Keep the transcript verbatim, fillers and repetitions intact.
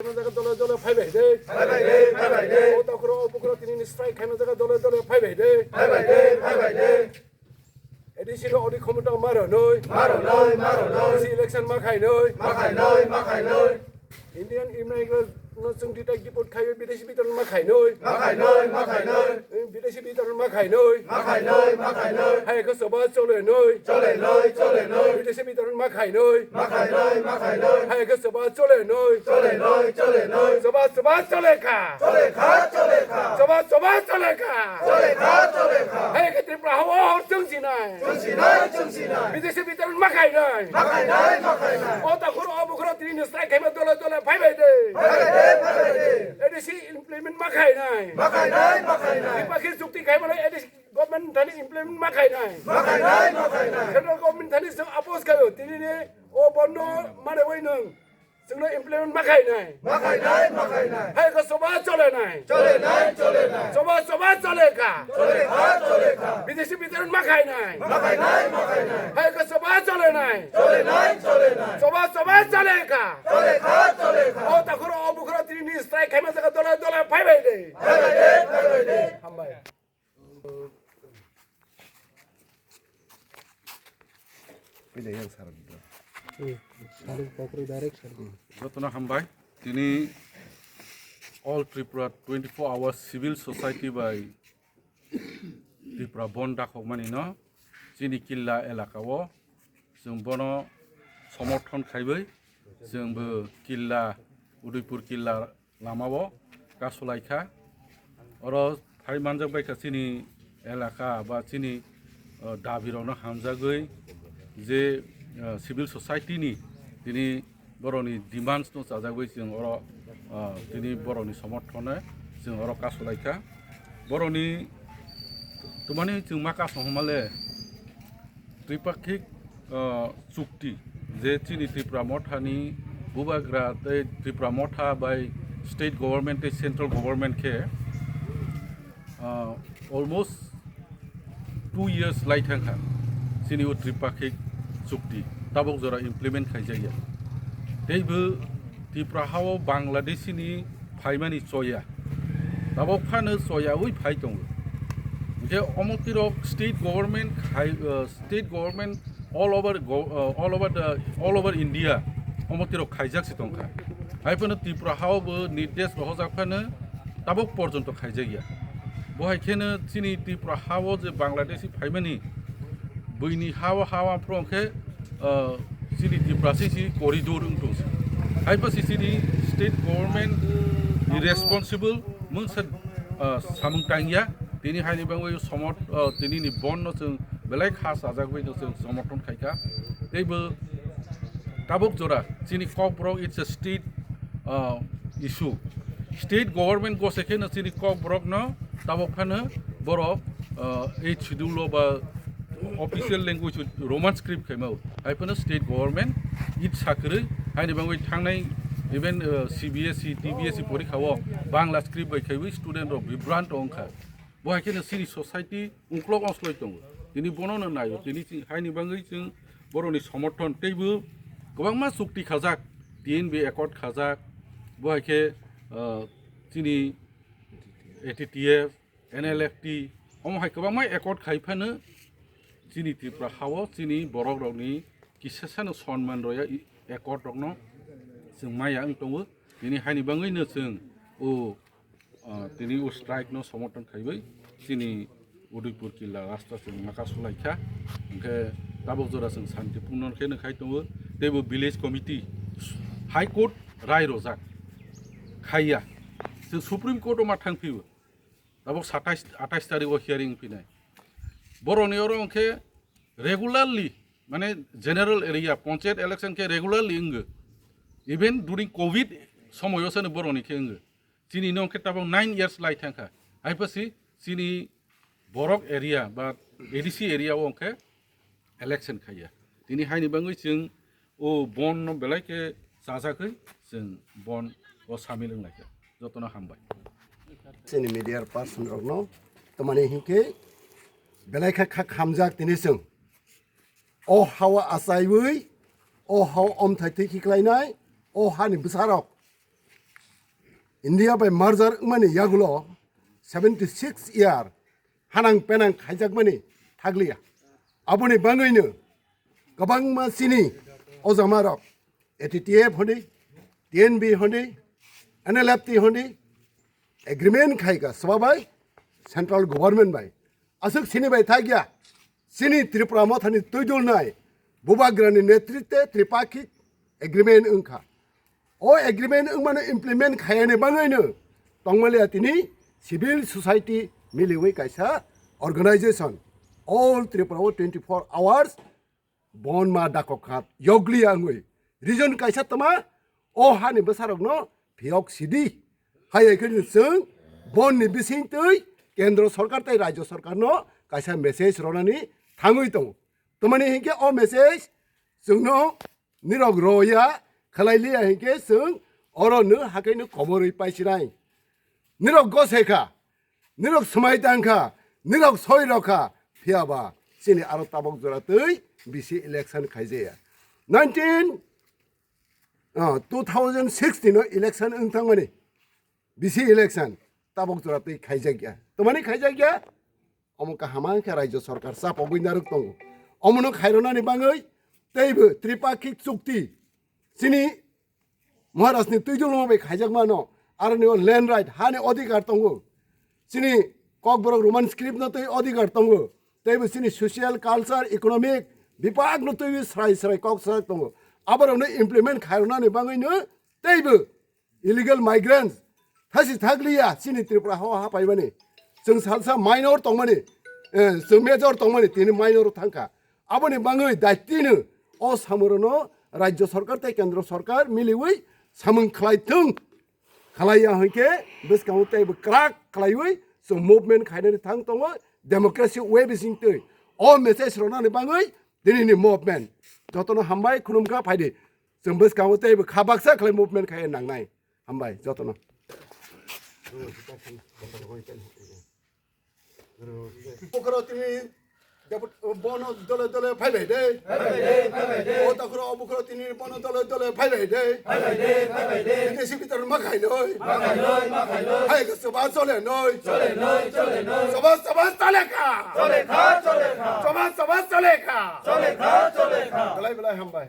Khaima jaga dole dole phaibai de. Phaibai de, phaibai de. O takhoro, o bukhoro tini ni strike khaima jaga dole dole phaibai de. Phaibai de, phaibai de. A D C no odi khomota ma rwnoi. Ma rwnoi, ma rwnoi. A D C election ma khainoi. Ma khainoi, ma khainoi. Indian immigrant no chwng detect deport khaiwi bidesi bitorno ma khainoi. Ma khainoi, ma khainoi. Bidesi bitorno ma khainoi. Ma khainoi, ma khainoi. Hai khe soba cholenoi. Cholenoi, cholenoi. Bidesi bitorno ma khainoi. Ma khainoi, ma khainoi. Hai khe soba cholenoi. Cholenoi, cholenoi. Soba, soba chole kha. Chole kha, chole kha. Soba, soba chole kha. Chole kha, chole kha. Hai khe Tripura hao hor chwng sinai. Chwng sinai, chwng sinai. Bidesi bitorno ma khainai. Ma khainai, ma khainai. O takhoro, o bukhoro tini ni strike khaima dole dole phaibai de. Phaibai de, phaibai de. A D C implement ma khainai. Ma khainai, ma khainai. Tripura khe chukti khaimano A D C government thani implement ma khainai. Ma khainai, ma khainai. Central government thani chwng oppose khaio. Tini ni o bondo mane oi nwng. Chwngno implement ma khainai. Ma khainai, ma khainai. Hai khe soba cholenai. Cholenai, cholenai. Soba, soba chole kha. Chole kha, chole kha. Bidesi bitorno ma khainai. Ma khainai, ma khainai. Hai khe soba cholenai. Cholenai, cholenai. Soba, soba chole kha. Chole kha, chole kha. O takhoro, o bukhoro tini ni strike khaima jaga dole dole phaibai de. Phaibai de, phaibai de. Hambai. Jotono hambai. Tini All Tripura twenty-four Hours Civil Society bai Tripura Bandh dakhokmani no chini Killa elaka o chwng bono somorthon khaiwi chwngbo Killa, Udaipur Killa lama o kasulaikha. Oro phai manjakbaikha chini elaka ba chini, uh, dabi rokno hamjagwi je, uh, civil society ni tini borokni demands no chajagwi chwng oro, uh, tini borokni somorthone chwng oro kasulaikha. Borokni twmani chwng ma kasong hwnmale Tripakhik, uh, chukti je chini Tipra Mothani bubagra tei Tipra Motha bai state government tei central government khe, uh, almost two years lai thangkha chini o Tripakhik chukti tabok jora implement khaijakya. Teibo Tipra hao Bangladeshi ni phaimani choya. Tabok phano choyawi phai tongo. Hwnkhe omo tirok state government khai, uh, state government all over go-, uh, all over the, all over India omo tirok khaijak se tongkha. Hai phano Tripura hao bo nirdesh rohojak phano tabok porjonto khaijakya. Bo hai kheno chini Tripura hao je Bangladeshi phaimani buini hao hawa phro hwnkhe, uh, chini Tripura si si corridor wng tong se. Hai pha si chini state government ni responsible mungsa, uh, samung tangya. Tini haini bangwi somot, uh, tini ni bandh no chwng belai kha chajak bai no chwng somorthon khaikha. Teibo tabok jora chini Kokborok it's a state, uh, issue. State government gose kheno chini Kokborok no tabok phano borok, uh, eighth schedule o ba official language Roman script khaima o. Hai phano state government it sakwrwi haini bangwi thangnai even, uh, C B S E, T B S E porikha o Bangla script bai khaiwi student rok bibrant wngkha. Bo hai kheno chini society ungklok ongsloi tongo. Tini bono no naio. Tini chini haini bangwi chwng borokni somorthon teibo kwbangma chukti khajak, T N B accord khajak. Bo hai khe, uh, chini A T T F, N L F T, omo hai kwbangma accord khai phano chini Tripura hao chini borok rokni kisasano sonman roya i accord rokno chwng maya wng tongo. Tini haini bangwi no chwng o, ah, tini o strike no somorthon khaiwi chini Udaipur Killa rasta chwng maka sulaikha. Hwnkhe tabok jora chwng santipurno khe no khai tongo. Teibo village committee, High Court rai rojak khaiya. Chwng Supreme Court o ma thang phio. Tabok satais, atais tarik o hearing phinai. Boroni oro hwnkhe regularly, mane general area, panchayat election khe regularly wngwi. Even during covid somoyo sani boroni khe wngwi. Chini no hwnkhe tabok nine years lai thangkha. Hai pasi chini borok area ba A D C area o hwnkhe election khaiya. Tini haini bangwi chwng o bandh no belai khe chajagwi chwng bandh o samil wnglaikha. Jotono hambai. Chini media person rokno tamani hinkhe belai khe kha khamjak tini chwng. O hao achaiwi, o hao omthai twi khiklainai, o hani bwsarok India bai merger wngmani yagulo seventy six year hanang penang khaijakmani thakliya. Aboni bangwino kwbangma chini ojamarok A T T F hwnwi, T N B hwnwi, N L F T hwnwi agreement khaika swbabai central government bai. Aswk sini bai thakya, chini Tripura mothani twidulnai Bubagrani netritwe tripakhik agreement wngkha. O agreement wngmano implement khaiyani bangwino tongmaliya tini civil society miliwi kaisa organization, All Tripura o twenty four hours bon ma dakok kha yokliya wngwi. Reason kaisa tama, o hani bwsarokno phiyok sidi. Hai hai khe chwng bonni bisingtwi kendro sarkar tei rajyo sarkarno kaisa message rwnani thangwi tongo. Tamani hinkhe o message chwngno nirok roya khwlai liya hinkhe chwng oro nw hakhai nw komorwi paisirang. Nirok gose kha, nirok swmai tang kha, nirok soi rok kha, phiya ba chini aro tabok jora twi bisi election khaijaya. Nineteen, ah, two thousand sixteen o election wng thangmani, bisi election tabok jora twi khaijakya. Tamani khaijakya? Omo kaham khe rajyo sarkar chapogwi narwk tongo. Omono khairwnani bangwi teibo tripakhik chukti chini Maharajni twidulmo bai khaijakmano, aroni o land right, hani odhikar tongo. Chini Kokborok Roman script no twi odhikar tongo. Teibo chini social, culture, economic bipakno twi srai srai kok srai tongo. Aborokno implement khairwnani bangwino teibo illegal migrants thasi thakliya chini Tripura hao ha paimani. Chwng salsa minor tongmani, eh, chwng major tongmani, tini minor thangkha. Aboni bangwi daitino o samungno rajyo sarkar tei kendro sarkar miliwi samung khlai thung. Khlaiya hwnkhe bwskango teibo kwrak khlaiwi chwng movement khainani thang tongo, democracy way bisingtwi. O message rwnani bangwi dinini movement. Jotono hambai, khulumkha, phaidi. Chwng bwskango teibo kha baksa khlai movement khai nangnai. Hambai jotono. Bukhro tini debut bono dole dole phai bai de. O takhro bukhro tini bono dole dole phai bai de. Tini sibitar ma khai noi. Hai ka sabha chole noi. Sabha sabha chole kha. Sabha sabha chole kha. Belai belai hambai.